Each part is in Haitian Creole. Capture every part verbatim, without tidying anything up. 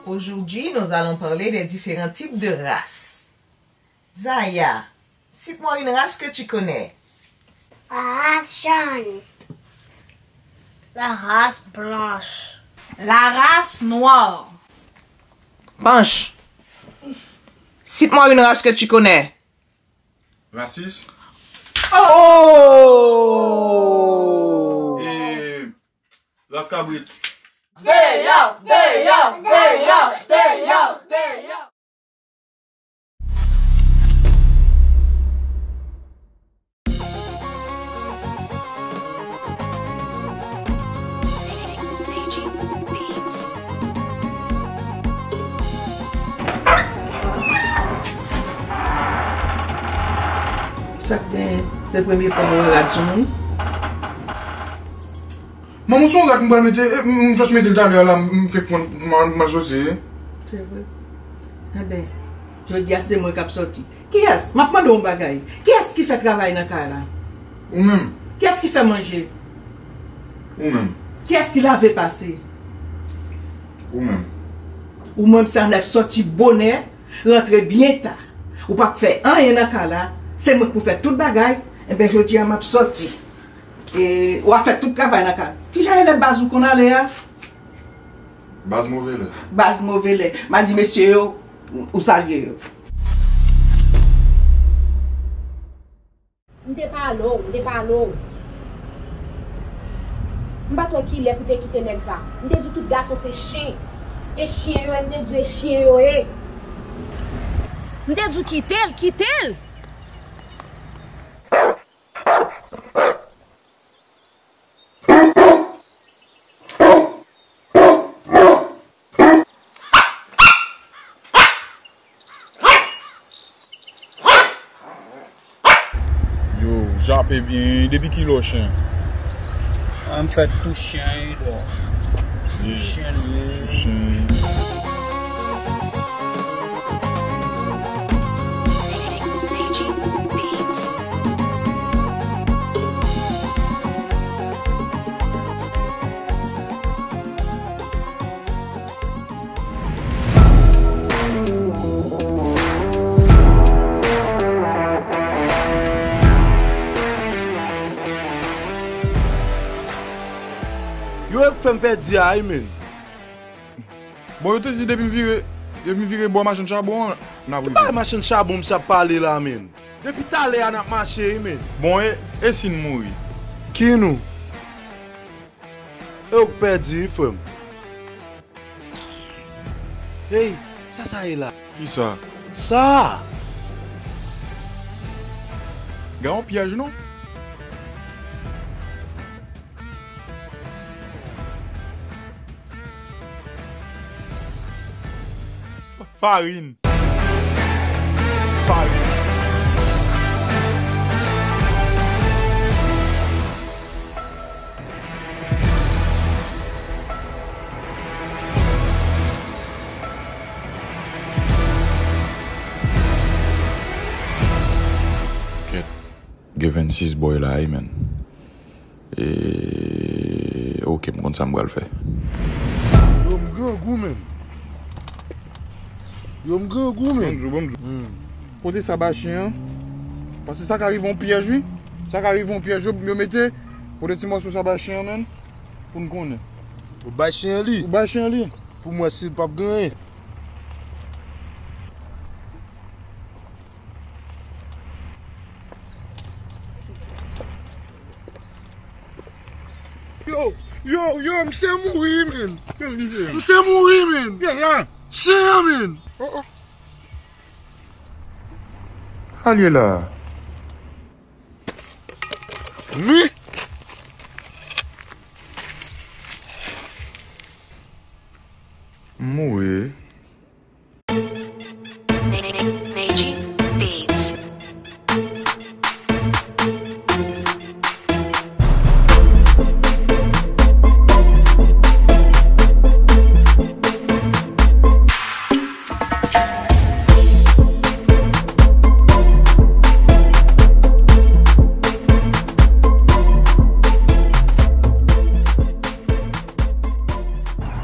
Aujourd'hui, nous allons parler des différents types de races. Zaya, cite-moi une race que tu connais. La race jaune. La race blanche. La race noire. Panch, cite-moi une race que tu connais. Rasis. Oh! E ras kabrit. Deyò, deyò, deyò, deyò, deyò. Sa k gen, se premye fwa mwen wè rad sou moun. Manman, se yon rad m pral mete, e, m just mete l talè a la, m fèk pran pou m al soti. Se vre. Enben, jodi a se mwen k ap soti. Kiyès? M ap mande w yon bagay. Kiyès ki fè travay nan kay la? Ou menm. Kiyès ki fè manje? Ou menm. Kiyès ki lave pase? Ou menm. Ou menm se nèg soti bonè, rantre byen ta. Ou p ap fè anyen nan kay la. Se mwen k pou fè tout bagay. Enben, jodi a m ap soti. E w ap fè tout travay nan kay. Kijan e lè baz ou konn ale a? Baz move lè. Baz move lè. M a di mesye yo, ou salye yo. M te pale w, m te pale w. M pa t wè kilè pou te kite nèg sa. M te di w tout gason se chen. E chen yo ye, m te di w e chen yo ye. M te di w kite l, kite l. Yo, w jape byen, depi kilè w chen? An fèt tou chen wi dò. Chen li ye. Tou chen. Yo, yo k fè m pèdi a wi, menn. Bon, yo te di depi m vire, depi m vire bò machann chabon an, n ap rive. Bay machann chabon misye ap pale la, menn. Depi talè a n ap mache wi, menn. Bon, e, e si n mouri? Ki nou? E yo k pèdi wi, frè m. Hey, sa sa ye la? Kisa? Sa! Gen yon pyèj non? Farin. Farin. Kèt, gen vennsis bòy la wi, menn. E, oke, m konn sa m pral fè. Yo, m grangou, menn. Yo, m grangou, Bon, menn. m di w, bon, m di w. Kote saba chen an? Paske sa ka rive yon pyèj, wi. Sa ka rive yon pyèj, yo, yo mete. Kote ti mòso saba chen an, menn? Pou n konnen. Ou bay chen li? Ou bay chen li? Pou mwen, si l p ap gen anyen. Yo, yo, yo, misye mouri, menn. Misye mouri, menn. Chen an, menn. Al ye la. Mi. M mouri.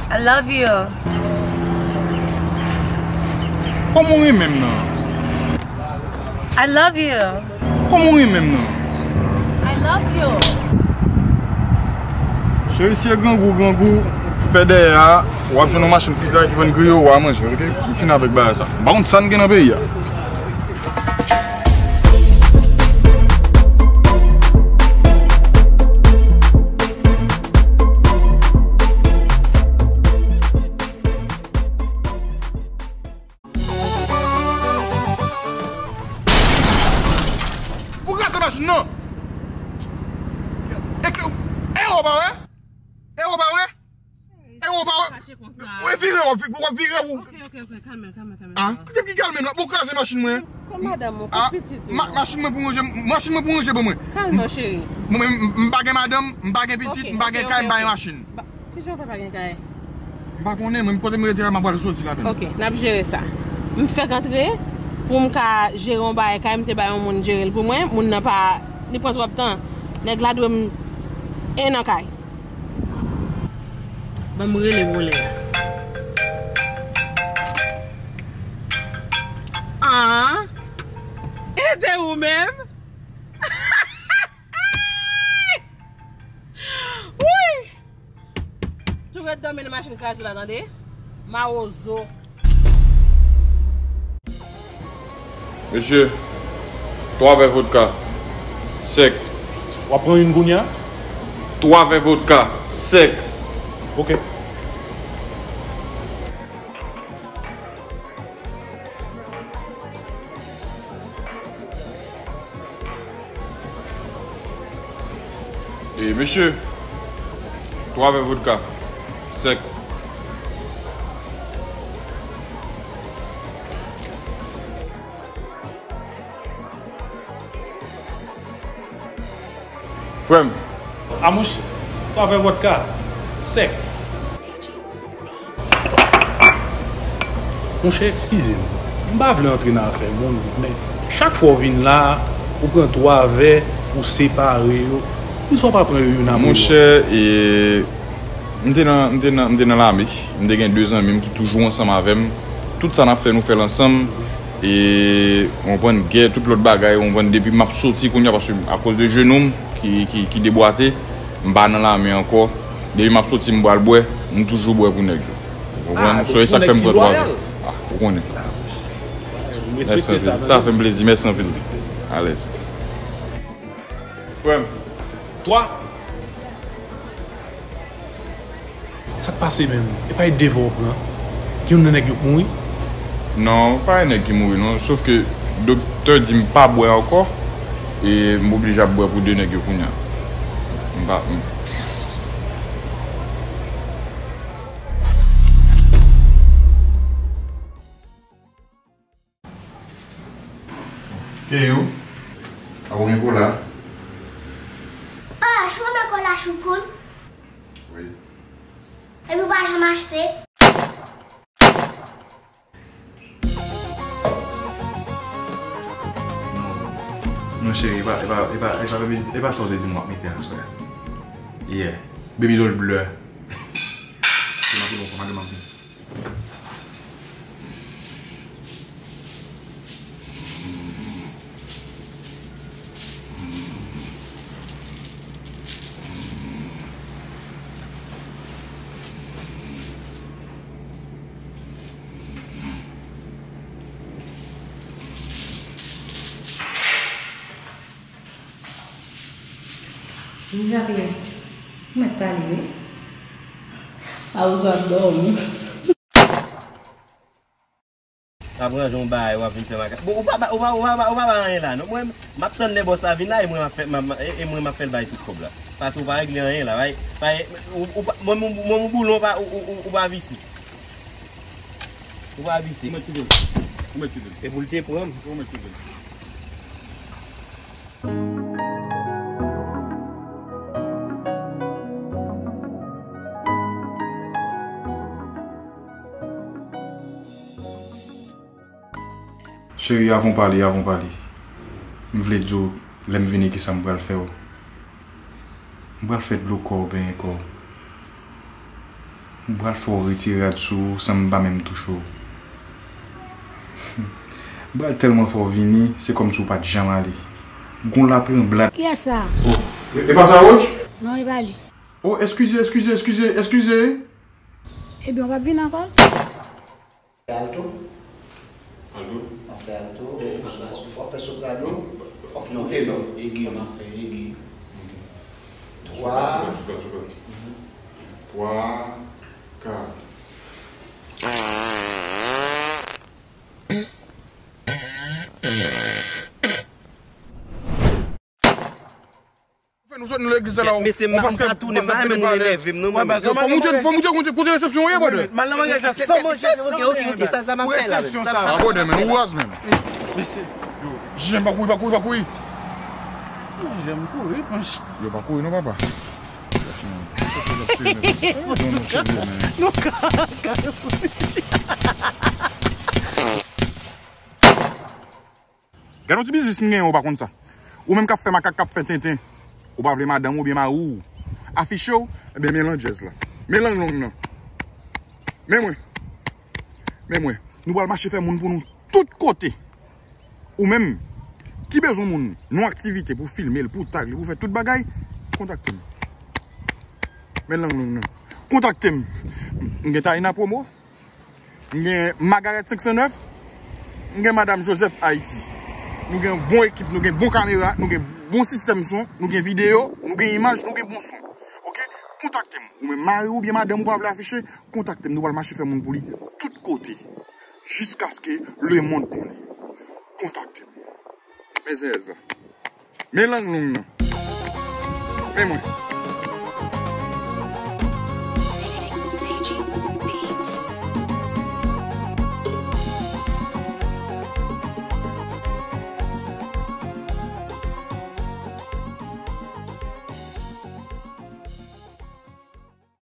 I love you. Kòman w renmen m nan? I love you. Kòman w renmen m nan? I love you. Cheri, si e grangou, grangou, fè dèyè a, w ap jwenn yon machann fritay ki vann griyo, w a manje, oke? M fini avèk bagay sa. M pa konn sa n gen nan peyi a. Ou kraze machin nan! E ke, e ou pa wè? E ou pa wè? E ou pa wè? Fache konsa. Ou vire, ou vi-, ou vire ou. Ok, ok, ok, kalme, kalme, kalme. Ah, ki, ki kalme m la? Ou kraze machin mwen. Kon madanm ou, ah, kon pitit ou. Ma-, machin mwen pou ranje, machin mwen pou ranje ban mwen. Kalme, cheri. Mwen, m, m pa gen madanm, m pa gen pitit, ok, m pa gen kay, m pa gen machin. Kijan w fè pa gen kay? M pa konnen, mwen, kote m rete a, m ap pral soti ladan. Ok, n ap jere sa. M fèk antre pou m ka jere yon bagay kay, m te bay yon moun jere l pou mwen. Moun nan pa, li pran twòp tan. Nèg la dwe m en an kay. Ban m rele vòlè a. Ah, e te ou menm? Wi! Tou ret dòmi nan machin kraze la, tande? Mawozo. Mesye, twa vè vodka, sèk. W ap pran youn kounye a? Twa vè vodka, sèk. Ok. E, mesye, twa vè vodka, sèk. Frè m. A monchè, twa vè vodka, sèk. Monchè, eskize m. M pa vle antre nan afè moun, men chak fwa w vin la, ou pran twa vè, ou separe yo. Poukisa w pa pran yo youn apre lòt? Monchè, e, m te nan, m te nan, m te nan lame. M te gen de zanmi m ki toujou ansanm avè m. Tout sa n ap fè, nou fè l ansanm. E, w konprann, gè, tout lòt bagay, w konprann, depi m ap soti kounye a, paske akoz de jenou m ki, ki, ki debwate, m pa nan lame ankò. Depi m ap soti, m pral bwè, m toujou bwè pou nèg yo. Ou konprann? Ah, so, e sa k fè m pran twa vè. Ah, ou konnen. Mèsi anpil. Sa fè m plezi. Mèsi anpil. Alèz. Frè m. Twa. Sa k pase menm? E pa e de vè w pran? Gen youn nan nèg yo k mouri? Non, pa e nèg ki mouri non. Sof ke doktè di m pa bwè ankò. E m oblije ap bwè pou de nèg yo kounye a. M pa, m, Ke yo? A ou gen kola? Ah, si w renmen kola Choukoun? Wi. Epi w pa janm achte? Non, non, cheri, e pa, e pa, e pa, e pa, e pa sa w te di m w ap mete aswè a. Yeah. Baby doll bleu. Se manke bon, manke manke. Jean Pierre, ou mèt pale wi. Mawozo ap dòmi. W ap ranje yon bagay, w ap vin fè makak. Bon, ou pa ba, ou pa, ou pa ba, ou pa ba anyen la, non. Mwen, m ap tann lè bòs la vin la, e mwen m ap fè, m ap, e, e mwen m ap fè l bay tout kòb la. Paske ou pa regle anyen la, bay, bay, ou, ou pa, mwen, mwen, mwen, mwen boulon pa, ou, ou, ou, ou pa visye. Ou pa visye. Ou mèt kite l. Ou mèt kite l. E pou l te pran m. Ou mèt kite l. Cheri, avan w pale, avan w pale, m vle di w, lè m vini, kisa m pral fè w. M pral fè dlo kò w benyen kò w. M pral fè w retire rad sou ou san m pa menm touche w. M pral tèlman fè w vini, se kòmsi w pa t janm ale. Gon latranblad. Kiyès sa? Oh, e, e pa sa, Roach? Non, e pa li. Oh, eskize, eskize, eskize, eskize. Ebyen, w p ap vin ankò? Alto. Alto? W ap fè alto. W ap fè soprano. W ap fè tenò. Egi, m ap fè egi. Twa. Twa, kat. Fè nou sot nan legliz la, mesye, m pa tounen, m pa renmen moun enève m, non, mwen. Fò moute, fò moute, kote, kote resepsyon ye, brother? M al nan maryaj la san manje, san bwè. Ok, ok, ok, sa, sa m ap fè la, menm. Sa, sa. Ah, brother, men, ou raz, menm. Mesye. Yo, Jen, pa kouri, pa kouri, pa kouri. Jen, kouri, panch. Yo, pa kouri, non, papa. Non, non, serye, men. Nou ka, ka. Gade yon ti biznis m genyen, ou pa konn sa. Ou menm k ap fè makak, k ap fè tenten. Ou pa vle madanm ou byen mari w afiche w, ebyen, men landjèz la. Men lang long nan. Men mwen. Men mwen. Nou pral mache fè moun pou nou tout kote. Ou menm, ki bezwen moun, yon aktivite pou filme l, pou tag li, pou fè tout bagay, kontakte m. Men lang long nan. Kontakte m. M gen Taina Promo. M gen Magaret senk san nèf, m gen Madanm Joseph Haïti. Nou gen bon ekip, nou gen bon kamera, nou gen bon sistèm son, nou gen videyo, nou gen imaj, nou gen bon son. Ok? Kontakte m. Ou menm mari w oubyen madanm ou pa vle afiche, kontakte m. Nou pral mache fè moun pou li tout kote. Jiskaske lemonn konnen. Kontakte m. Men zèz la. Men lang long nan. Men mwen.